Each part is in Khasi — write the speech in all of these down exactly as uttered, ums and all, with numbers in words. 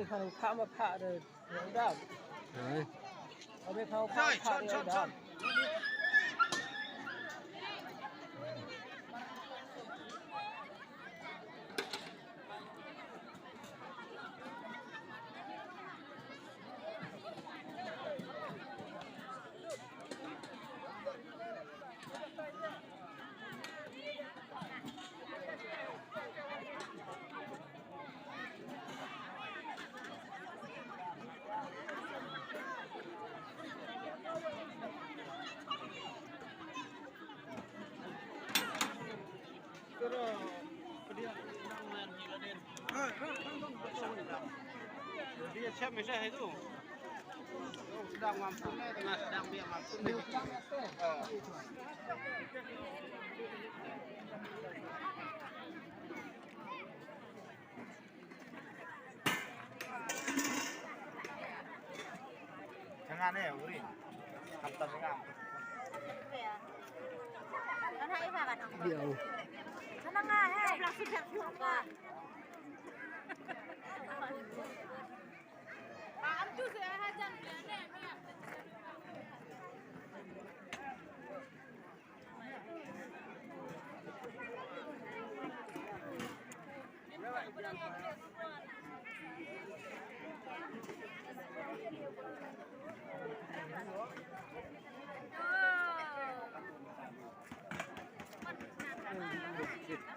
Phang pha ma pha de, ya udah. Hai. Abe phang pha pha de, ya udah. Jangan ya, Uri. Hantam jangan.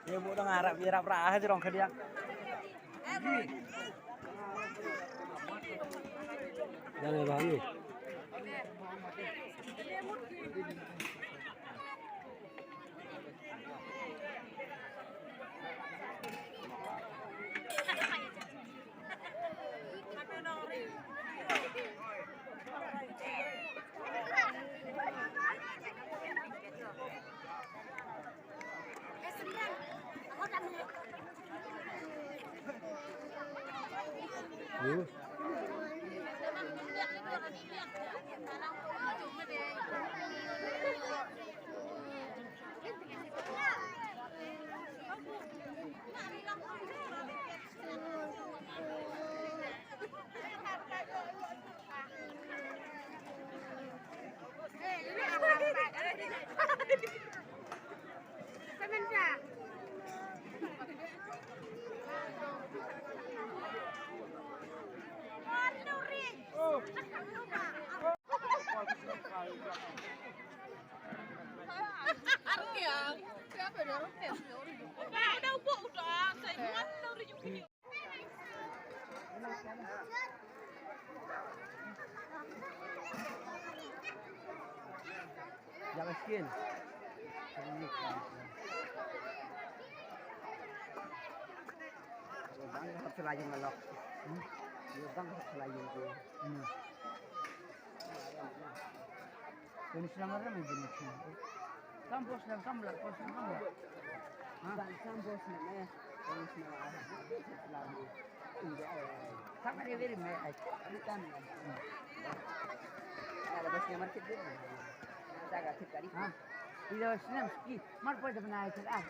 Ye bu dang arap, ye rap rah jrong khadiang. Jangan bang ni. Jangan skin. Bang hap selain ngelok. Hmm? Bang hap selain tu. Hmm. Ini selama ramai jenis ni. Kam bos dan kam lak, bos dan kam lak. Ha? Kam, kam bos dan, eh. Kam selama ramai. Kam ada very merah. Ini kam. Ada bosnya market dia. Jaga kita di. Ha? Ini bosnya mesti. Mar pun ada pernah ikut ah.